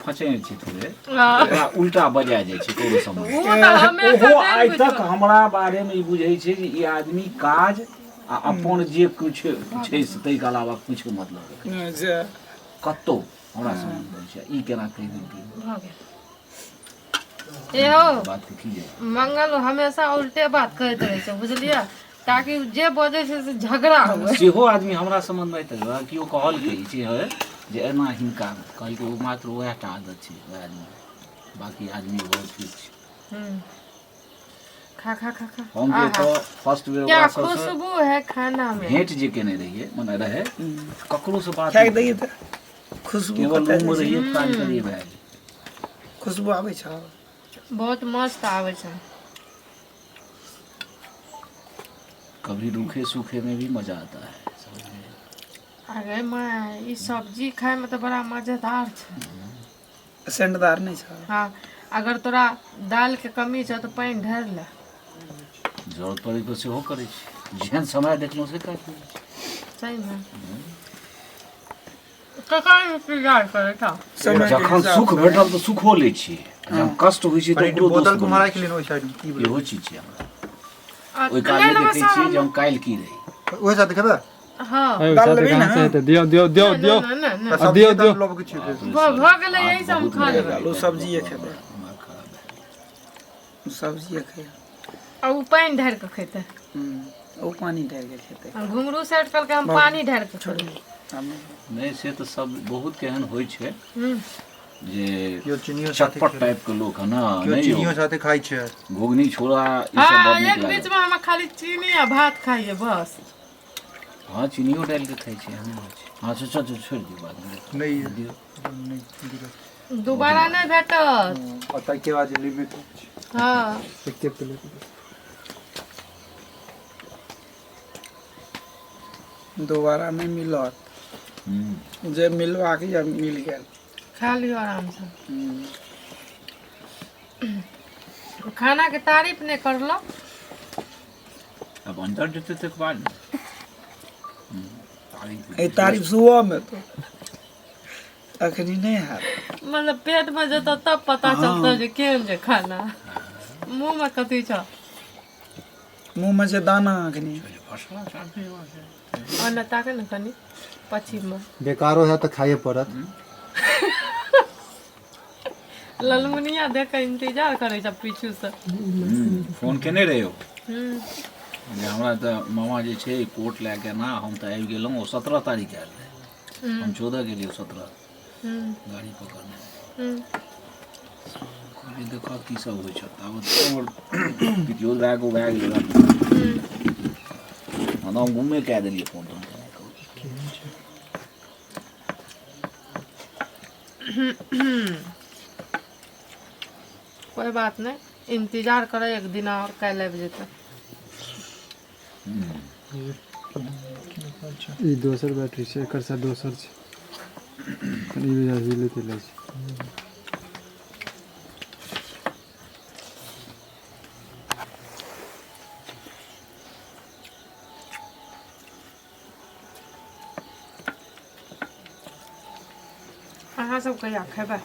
फंसे छै थोड़े। हाँ। ओकरा उल्टा बजा जाइ छै ककरो समय। ओ तऽ हमेशा ओहो जानि आइ बुझि तक कऽ। हमरा बारेमे ई बुझै छै जे ई आदमी काज आ अपन जे किछु छै से ताहिके अलावा किछु मतलब रखै नहि, जे कतहु हमरा समझ होइ छै ई केना कहि देलकै। भऽ गेल एहो बात के की जाय। मंगल हमेशा उल्टे बात कहैत रहै छै, बुझलियै, ताकि जे बजै छै से झगड़ा हुए। सेहो आदमी हमरा सम्बन्धमे आइ तक केओ कहलकै ई चीज है जे एना हिनका कहलकै, ओ मात्र उएह टा आदत छै ओएह आदमी, बाँकी आदमी बहुत ठीक छै। खा खा खा खा। हम जे आहा। तऽ फर्स्ट बेर क्या ओकरा सबसँ खुशबू है खाना में। भेंट जे केने रहियै, मने रहै ककरो से बात खाय नहि। दैयै तऽ खुशबू केवल कतऽ रूम मे जाइ छै? रहियै, काज करियै, भए गेलै। खुशबू आबै छौ? बहुत मस्त आबै छै। कभी रूखे सूखे में भी मजा आता है, समझ गए? अरे माय, ई सब्जी खाय में तऽ बड़ा मजेदार छै। सेंटदार नहि छौ? हाँ, अगर तोरा दाल के कमी छौ तऽ पानि ढारि ले। जरूरत पड़ै पर सेहो करै छी, जेहन समय देखलहुँ से काज करै छी। सही में ककर इंतजार करै छौ? समय के जखन हिसाब सुख से। भेटल तऽ सुखो लै छी, आ जहन कष्ट होइ छै तऽ कनि ओकरो बोतल दोस्त कुम्हार बनै राखि लेने ओहि साइड मे की छी। इहो चीज छै हमरा। आ, ओहि काल नहि नहि लेबै देखै सर छियै जे हम। हम काल्हि की रही। ओहि साथ खेबै? हाँ। दाल लेबही कहाँ ने? से हेतै? दियौ दियौ दियौ नहि दियौ। नहि नहि नहि। तऽ सब्जी दियौ, तऽ दियौ। लबके छियै फेर। भऽ गेलै, यही सब हम खा लेबै। आलू सब्जिए खेबै। दिमाग खराब भए गेल। सब्जिए खेबै। आ ओ पानि ढारि कऽ खेतै। ओ पानि ढारि के खेतै। आ घुंघरू सेट कहलकै हम पानि ढारि कऽ छोड़ू खेबै। आब नहि। नहि, से तऽ सब बहुत के एहन होइ छै जे केओ चिनियो साथे चटपट टाइप के लोक है ना। केओ नहि यौ, चिनियो साथे खाइ छै। घुघनी छोड़ा ई सब हाँ बड़ नीक एक बीच लागल। में हम खाली चीनी आ भात खाइए बस। हाँ, चीनियो डालि के खाइ छै, एहन नहि छै। हाँ, से चल छोड़ि दियौ, बादमे नहि दियौ। नहि गिरत। दोबारा नहि भेटत। आ ताहिके बाद जे लिमिट छै। हाँ। एके प्लेट। दोबारा नहि मिलत। जे मिलबाक यऽ मिल गेल। खा लियौ आरामसँ। खाना के तारीफ नहि करलो। आब अन्दर जेतै तकर बाद ने। तारीफ एहि तारीफ सुबहमे तो अखनी नहि हैत। मतलब पेट में जेतौ तब पता चलतौ जे केहन छै खाना, मुँह में कथी छौ। मुँहमे छै दाना अखनी। फसला चाहते हो छै। ओने ताके ने कनि पश्चिम में। बेकारो है तऽ खाइए पड़त। ललमुनिया देख के इंतजार करै छै पीछू से। फोन केने रहियो जे हमरा तऽ मामा जे छै कोर्ट लए के ना, हम तऽ आबि गेलहुँ। ओ 17 तारीख आयल रहै, हम 14 गेलियै, 17 गाड़ी पकड़ने। कहलियै देखऽ की सब होइ छै। ताबत हमर पितियो भए गेल, भए गेलै। हम गुमे कए देलियै फोन तोन केनाइ कहू। कोई बात नहीं, इंतजार करे, एक दिन और काल्हि आबि जेतै। ई दोसर बैटरी छै, एकर साथ दोसर छै। ई भी हिलैत हिलै छै। अहाँ सब कहिया खेबै?